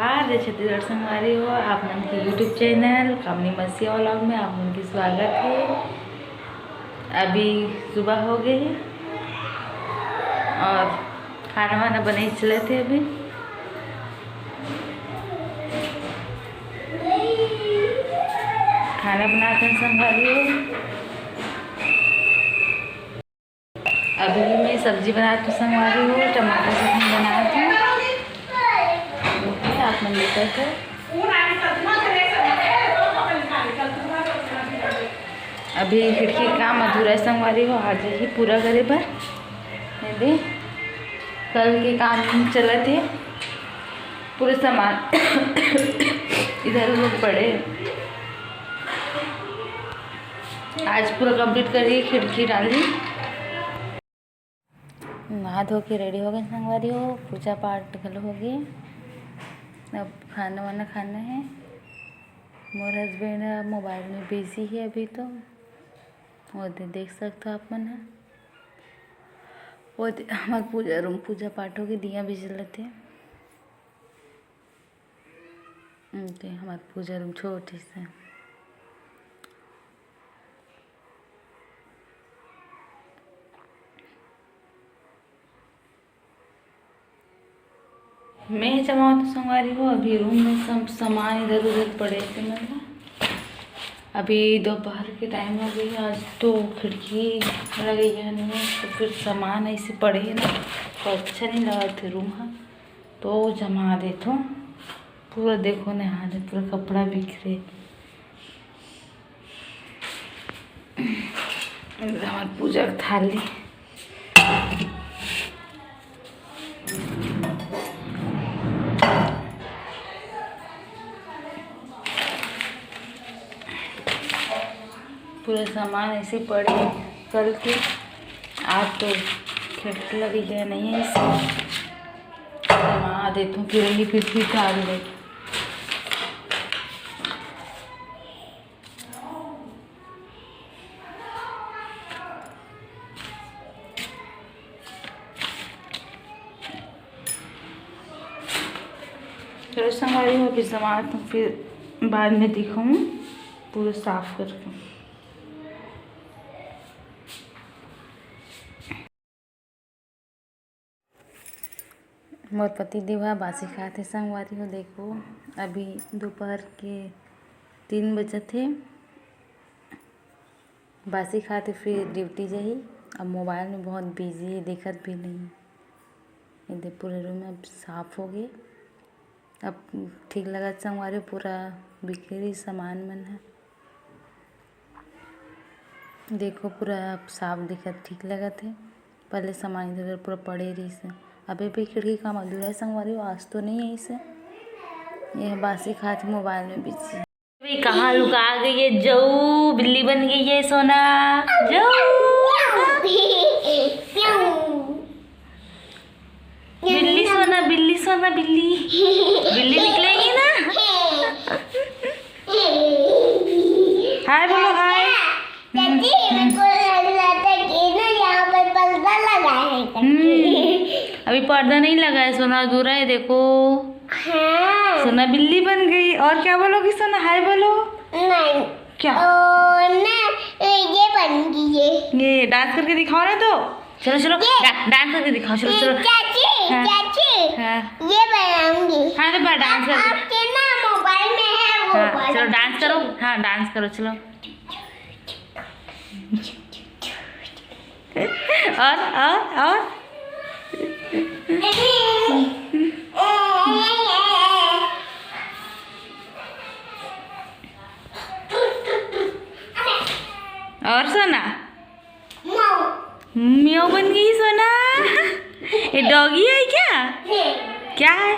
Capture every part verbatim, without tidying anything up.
नमस्कार, जय छत्तीसगढ़ संगवारी हो, आप मन के YouTube चैनल कामनी मसीहा व्लॉग में आप मन के स्वागत हे। अभी सुबह हो गए हे और खाना वाना बने चलत हे। अभी खाना बनात हन संगवारी हो। अभी मैं सब्जी बनात हूँ संगवारी हो, टमाटर चटनी बनात हूँ। ओके, आप मन देखत हो। अभी खिड़की काम अधूरा हे संगवारी हो, आज ही पूरा करे बर। ये दे, कल के काम चलत हे, पूरे सामान इधर उधर पड़े हे। आज पूरा complete करिए, खिड़की डाली। नहा धो के ready हो गए संगवारी हो, पूजा पाठ घलो हो गए। अब खाना वाना खाना हे। मोर husband ह mobile में busy हे अभी तो, वो दे देख सकते हो आप मन ह। वो दे हमार पूजा room, पूजा पाठ हो गए, दिया भी जलत हे। ओके, हमार पूजा room छोटी से। मैं जमावत हूँ संगवारी हो, अभी room में सब सामान इधर उधर पड़े थे मतलब। अभी दोपहर के time हो गई, आज तो खिड़की लगे हे नहीं, तो फिर सामान ऐसे पड़े हे ना, तो अच्छा नहीं लगत हे room हा। तो जमा देथों। पूरा देखो नहा दे, पूरा कपड़ा बिखरे। हमार पूजा के थाली। पूरा सामान ऐसे पड़े कल के, आज तो खिड़की लगी है नहीं है इसे। जमा देथों, फिर ये फिर फिर डाल दे। चलो संगवारी हो, अभी जमा देथों, फिर बाद में दिखाऊँ पूरा साफ करके। मोर पति देव ह बासी खात हे संगवारी हो। देखो, अभी दोपहर के तीन बजत हे, बासी खात हे, फिर duty जाही। अब mobile में बहुत busy हे, देखत भी नहीं। ये दे, पूरे room में अब साफ हो गए। अब ठीक लगत संगवारी, पूरा बिखरे सामान मन ह। देखो, पूरा अब साफ दिखत, ठीक लगत हे। पहले सामान इधर उधर पूरा पड़े रहिस हे। अबे भी खिड़की काम अधूरा हे संगवारी, आज तो नहीं आइस हे। ये बासी खात mobile में busy। अभी कहाँ लुका गई है जऊ, बिल्ली बन गई है सोना। जऊ। बिल्ली सोना, बिल्ली सोना, बिल्ली। बिल्ली निकलेगी ना। हाय बोलो, हाय। चाची, मेरे को लग रहा था कि ना यहाँ पर पर्दा लगा है करके। हम्म, अभी पर्दा नहीं लगा है सोना, अधूरा है, देखो। हाँ। सोना बिल्ली बन गई। और क्या बोलोगी सोना, हाय बोलो। नहीं। क्या? और ना, ये बन गई है। ये dance करके दिखाओ ना तो। चलो, चलो, ये डा-, dance करके दिखाओ, चलो, चलो। चाची, हाँ। चाची, हाँ। ये बनाऊंगी। हाँ, तो बस dance आप, करके। आपके ना mobile में है वो हाँ, वाला चलो, dance करो। हाँ, dance करो, चलो। और, और, और? और सोना? म्याऊ। म्याऊ बन गई सोना। ये doggy है क्या? क्या है?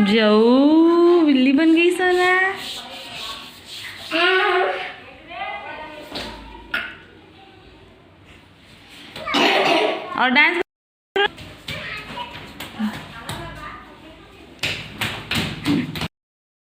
जऊ, बिल्ली बन गई सोना। और dance